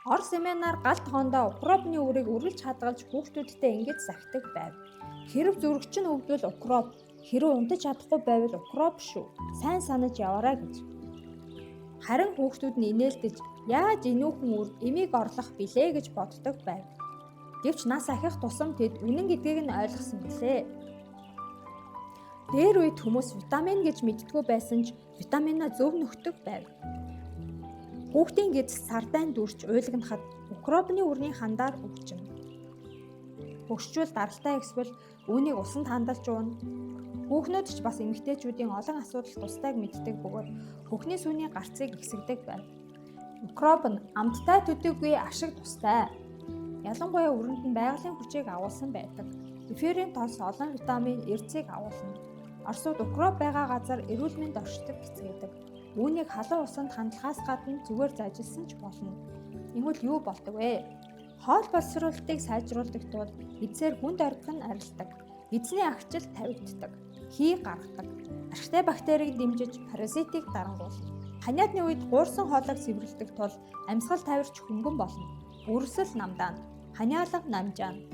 Орос эмээнаар гал тогоондоо укропны үрийг үргэлж хадгалж хүүхдүүдтэй ингэж захидаг байв. Хэрэв зүрх чинь өвдвөл укроп, хэрэв унтаж чадахгүй байвал укроп шүү. Сайн санаж яваарай гэж. Харин хүүхдүүд нь инээлдэж яаж энүүхэн үр эмийг орлох билээ гэж боддог байв. Гэвч нас ахих тусам тэд үнэн гэдгийг нь ойлгосон билээ. Дээр үед хүмүүс витамин гэж мэддэггүй байсан ч витаминаа зөв нөхдөг байв. Хүүхдийн гэдэс сардаан дүрч уйлгнахад укропны үрний хандаар өгчнө. Хөгшчүүл даралтай эсвэл үүнийг усанд хандалж ууна. Хүүхнүүд ч бас эмэгтэйчүүдийн олон асуудал тусдайг мэддэг бөгөөд хөхний сүүний гарцыг ихсгэдэг байв. Укроп нь амттай төдийгүй ашиг тустай. Ялангуяа өрөнд нь байгалийн хүчийг агуулсан байдаг. Эфирийн тос олон витамин, эрцийг агуулна. Оросууд укроп байгаа газар эрүүл мэнд оршдог гэцгээдэг. Үүнийг халуун усанд хандлахаас гадна зүгээр зажилсан ч болно. Ингэвэл юу болдог вэ? Хоол боловсруулалтыг сайжруулдаг тул эдсээр хүнд оргих нь арилдаг. Эзний агчил тавигддаг. Хий гаргадаг. Ашигтай бактерийг дэмжиж паразитыг дарангуулна. Ханиадны үед гуурсан хоолойг цэвэрлэдэг тул амьсгал тавирч хөнгөн болно. Үрсэл намдаана. Ханиалга намжаана.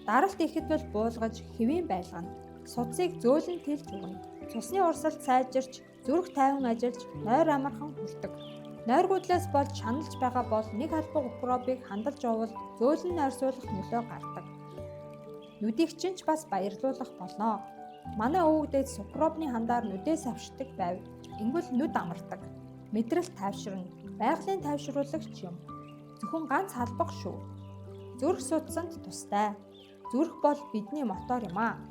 Даралт ихэд бол буулгаж хэвийн байлгана. Судсыг зөөлөн тэлж өгнө. Цусны урсгалт сайжирч, зүрх тайван ажиллаж, нойр амархан хүрдэг. Нойргүйдлээс болж шаналж байгаа бол нэг халбаг укропыг хандалж уувал зөөлөн нойрсуулах нөлөө гардаг. Нүдийг чинь ч бас баярлуулах болно. Манай өвөг дээд укропны хандаар нүдээ савшдаг байв. Ингэвэл нүд амардаг. Мэдрэл тайвширна. Байгалийн тайвшруулагч юм. Зөвхөн ганц халбаг шүү. Зүрх судсанд тустай. Зүрх бол бидний мотор юм аа.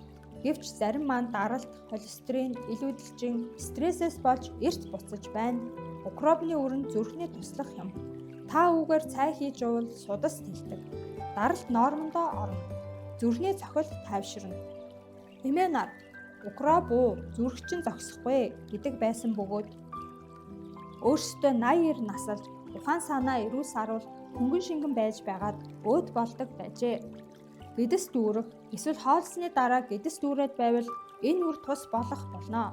Гэвч зарим маань даралт, холестерин, ил хөдөлжин, стрессээс болж эрт буцаж байна. Укропны үр нь зүрхний туслах юм. Та үүгээр цай хийж уувал судас тэлдэг. Даралт нормондоо орно. Зүрхний цохилт тайвширна. Эмээ нар укроп уу, зүрх чинь зогсохгүй гэдэг байсан бөгөөд өөрсдөө 80 90 насалж ухаан санаа эрүүл саруул хөнгөн шингэн байж байгаад өөд болдог байжээ. Гэдэс дүүрэх эсвэл хоолсны дараа гэдэс дүүрээд байвал энэ үр тус болох болно.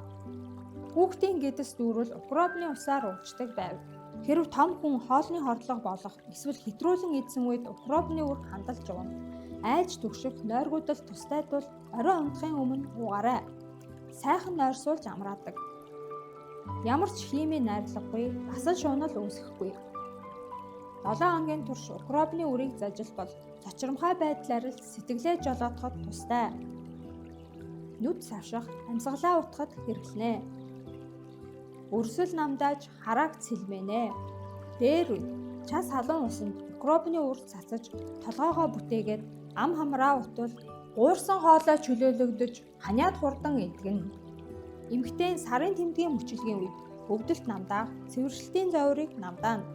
Хүүхдийн гэдэс дүүрвэл укропны усаар уучдаг байв. Хэрэв том хүн хоолны хордлого болох эсвэл хэтрүүлэн идсэн үед укропны үр хандалж ууна. Айж түгших нойргүйдэл тустай тул орой унтахын өмнө уугаарай. Сайхан нойрсуулж амраадаг. Ямар ч химийн найрлагагүй, дасан шунал үүсгэхгүй. 7 хоногийн турш укропны үрийг зажилбал цочирмхай байдал арилж сэтгэлээ жолоодоход тустай. Нүд савших, амьсгалаа утгахад хэрэглэнэ. Өрсөл намдааж харааг цэлмэнэ. Дээр үед час халуун усанд укропны үр цацаж толгойгоо бүтээгээд ам хамраа утвал гуурсан хоолой чөлөөлөгдөж ханиад хурдан эдгэнэ. Эмэгтэй сарын тэмдгийн мөчилгийн үед өвдөлт намдаах, цэвэршилтийн зовирыг намдаана.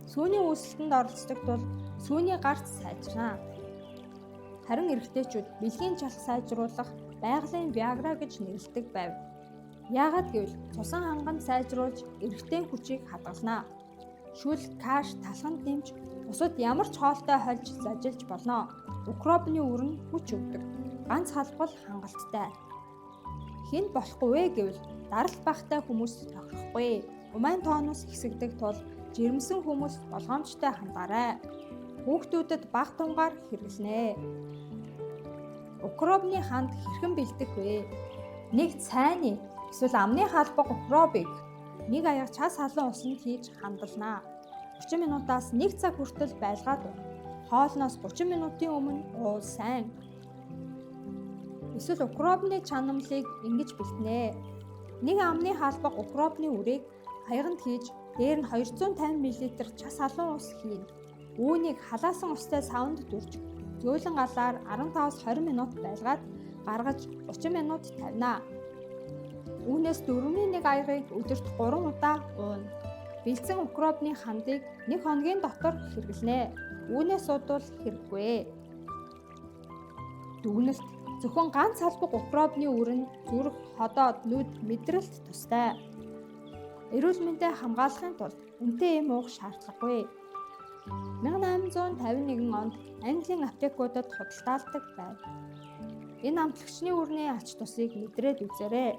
Сүүний үүсэлтэнд оролцдог тул сүүний гарц сайжрна. Харин эрэгтэйчүүд бэлгийн чалх сайжруулах байгалийн виагра гэж нэрлэдэг байв. Яагаад гэвэл цусан хангамж сайжруулж эрэгтэй хүчийг хадгална. Шүл, каш, талханд нэмж бусад ямар ч хоолтой хольж зажилж болно. Укропны үр нь хүч өгдөг. Ганц халбал хангалттай. Хэнд болохгүй вэ гэвэл даралт багтай хүмүүс тохирохгүй. Умайн тоонус ихсэгдэг тул жирэмсэн хүмүүс болгоомжтой хандаарай. Хүүхдүүдэд бага тунгаар хэрэглэнэ. Укропны ханд хэрхэн бэлдэх вэ? Нэг цайны эсвэл амны халбаг укропыг нэг аяга час халуун усанд хийж хандалнаа. 30 минутаас 1 цаг хүртэл байлгаад ууна. Хоолноос 30 минутын өмнө уувал сайн. Эсвэл укропны чанамлыг ингэж бэлтнэ. Нэг амны халбаг укропны үрийг аяганд хийж дээр нь 250 мл час халуун ус хийнэ. Үүнийг халаасан устай саванд дүрж зөөлөн галаар 15-20 минут байлгаад гаргаж 30 минут тавина. Үүнээс 4-ний 1 аягыг өдөрт 3 удаа ууна. Бэлдсэн укропны хандыг нэг хоногийн дотор хэрэглэнэ. Үүнээс удвал хэрэггүй. Дүгнэлт зөвхөн ганц халбаг укропны үр нь зүрх, ходоод, нүд, мэдрэлт тустай. Эрүүл мэндээ хамгаалахын тулд үнэтэй эм уух шаардлагагүй. 1851 онд Английн аптекуудад худалдаалдаг байв. Энэ амтлагчны үрний ач тусыг мэдрээд үзээрэй.